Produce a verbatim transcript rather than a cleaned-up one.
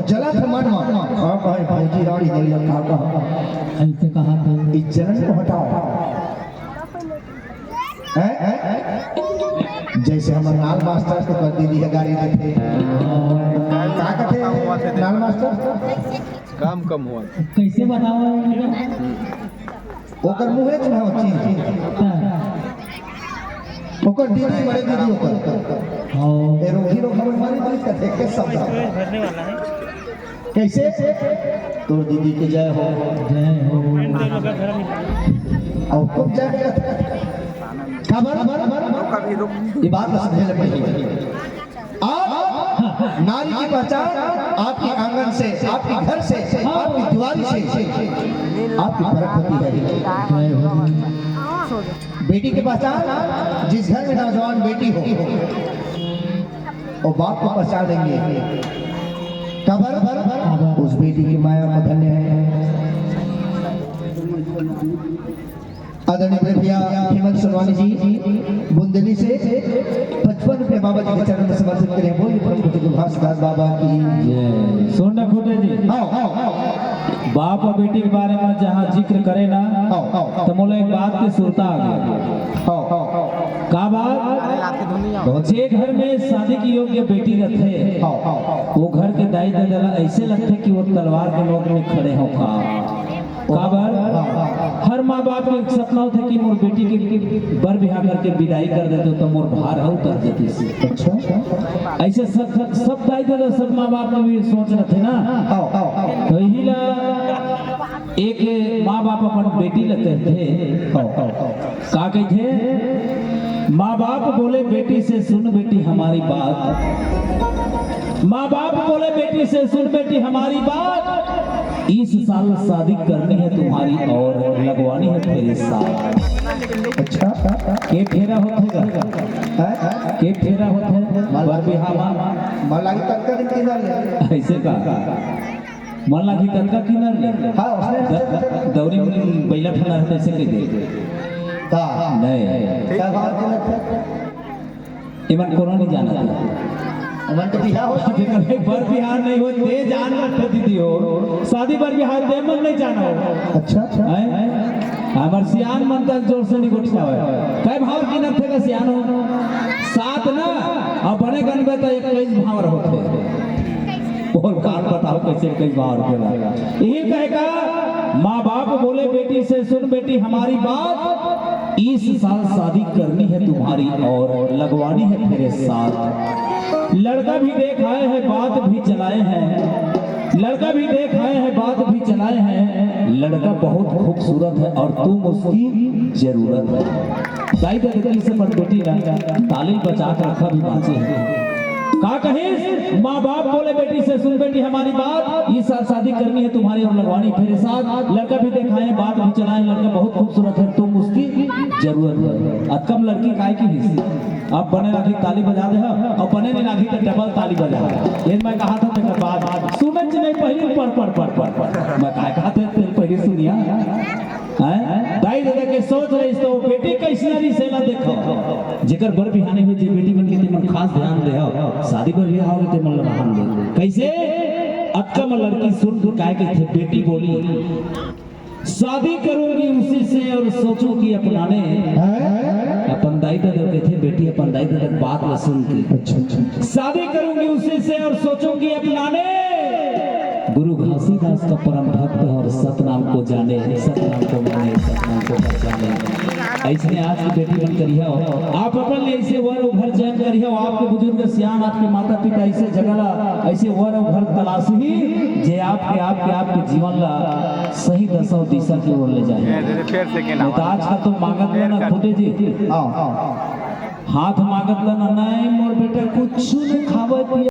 चला था मन मन। हाँ, भाई, भौजी रानी गलिया का कहा। ऐसे कहा था। इस जलन को हटाओ। हैं? हैं? जैसे हमर नाल मास्टर तो कर दीदी है गाड़ी देथे। का कथे नाल मास्टर? काम कम हुआ। कैसे बताओ? ओकर मुँहे च ना हो चीज। ओकर दीदी, बड़े दीदी ओकर। हाँ। ए रोगी रोगी मन मारी मारी कथे के सब। कैसे? तोर दीदी के जय हो। जय हो। और खूब जय हो। खबर? ये बात समझे ले पहले। आप नारी की पहचान आपके आंगन से, आपके घर से, आपकी दुआरी से आपकी परख होती है। बेटी की पहचान, जिस घर में नौजवान बेटी हो, वो बाप को पहचानेंगे। कबर उस बेटी की माया को धन्य है। आदरणीय भैया हेमंत सोनवानी जी बुंदेली से पचपन रुपया बाबा जी के चरण में समर्पित करे। बोलिए परम पूज्य गुरु घासीदास बाबा की। जय। सुन ना खुटे जी। हाँ, हाँ, हाँ। बाप और बेटी के बारे में जहाँ जिक्र करे ना, हाँ, हाँ। तो मोला एक बात के सुरता आ गया। हाँ, हाँ। का बात? बहुत जे घर में शादी के योग्य बेटी रहथे, हाँ, हाँ। वो घर के दाई ददा ला ऐसे लगथे कि वो तलवार के नोक में खड़े हो का। काबर? हाँ, हाँ। हर माँ बाप के एक सपना होथे कि मोर बेटी के बर बिहाव करके विदाई कर देते तो मोर भार ह उतर देतिस। अच्छा। ऐसे सब, सब, सब दाई ददा, सब माँ बाप के भी सोच रथे ना। हाँ, हाँ। तो यही ला एक माँ बाप अपन बेटी ला कहथे। हाँ, हाँ, हाँ। का कहिथे? माँ बाप बोले बेटी से, सुन बेटी हमारी बात। माँ बाप बोले बेटी से, सुन बेटी हमारी बात, इस साल शादी करनी है तुम्हारी और लगवानी है फेरे सात। अच्छा। के फेरा होथे गा? हैं? के फेरा होथे? बर बिहाव। मन लागी ततका दिन किनर ले। ऐसे का? मन लागी ततका किनर ले। हाँ, उसने द-, दौरी में बैला ठना रहता, ऐसे कह दे। का? नहीं। का बात है? एमन कोनो नहीं जानत। एमन तो बिहाव हो चुके। कभी बर बिहाव नहीं हो, ते जान रखे दीदी हो। शादी बर बिहाव ते मन नहीं जाना हो। अच्छा, अच्छा। हैं? हमर सियान मन तक जोर से नहीं गोठियावे। कै भाव किनर थे का सियान हो? सात ना, अब बने गनबे तो इक्कीस भाव रहो थे। बोल काल बताओ कैसे इक्कीस भाव के बाद। यही कहे का, माँ बाप बोले बेटी से, सुन बेटी हमारी बात, इस साल शादी करनी है तुम्हारी और लगवानी है फेरे सात। लड़का भी देख आए हैं, बात भी चलाए हैं, लड़का भी देख आए हैं, बात भी चलाए हैं। लड़का बहुत खूबसूरत है और तुम उसकी जरूरत है। दाई ददा से अपन बेटी ला ताली बचा के रखा भी बाँचे है। का कहिस? माँ बाप बोले बेटी से, सुन बेटी हमारी बात, इस साल शादी करनी है तुम्हारी और लगवानी फेरे सात। लड़का भी देखाए, बात भी चलाए, लड़का बहुत खूबसूरत है, तुम उसकी जरूरत है। अब कम लड़की काय की हिस? अब बने लागी ताली बजा दे हा, और बने नहीं लागी तो डबल ताली बजा दे। ये मैं कहा था तेकर बाद सुनच नहीं पहली पर, पर, पर, पर, पर। मैं काय कहा था तेरे पहली सुनिया। हैं? दाई ददा के सोच रहिस तो बेटी कैसन रहिस एला देखो। जेकर बर बिहाने हुए जे बेटी मन के तेमन खास ध्यान दे हो। शादी बर बिहाव होगे तेमन ला रहन दे। कैसे? अतका म लड़की सुन के काय कहिथे, बेटी बोली, शादी करूंगी उसी से और सोचूंगी अपनाने। हैं? अपन दाई ददा कहिथे बेटी अपन दाई ददा के बात ला सुन के। अच्छा, अच्छा, अच्छा। शादी करूंगी उसी से और सोचूंगी अपनाने। गुरु घासीदास का परम भक्त और सतनाम को जाने, सतनाम को माने, सतनाम को पहचाने। ऐसने आज की बेटी मन करिहा हो, आप अपन ले ऐसे वर और घर चयन करिहा हो, आपके बुजुर्ग सियान, आपके माता पिता ऐसे जगह ला, ऐसे वर और घर तलाशही, जे आपके, आपके, आपके जीवन ला सही दशा और दिशा की ओर ले जाए। ये दे, फिर से के नहीं तो आजकल तो मांगत में ना खुदे जी। हाँ, हाँ। हाथ मांगत ला ना, नहीं मोर बेटा कुछ नहीं खावे पिए।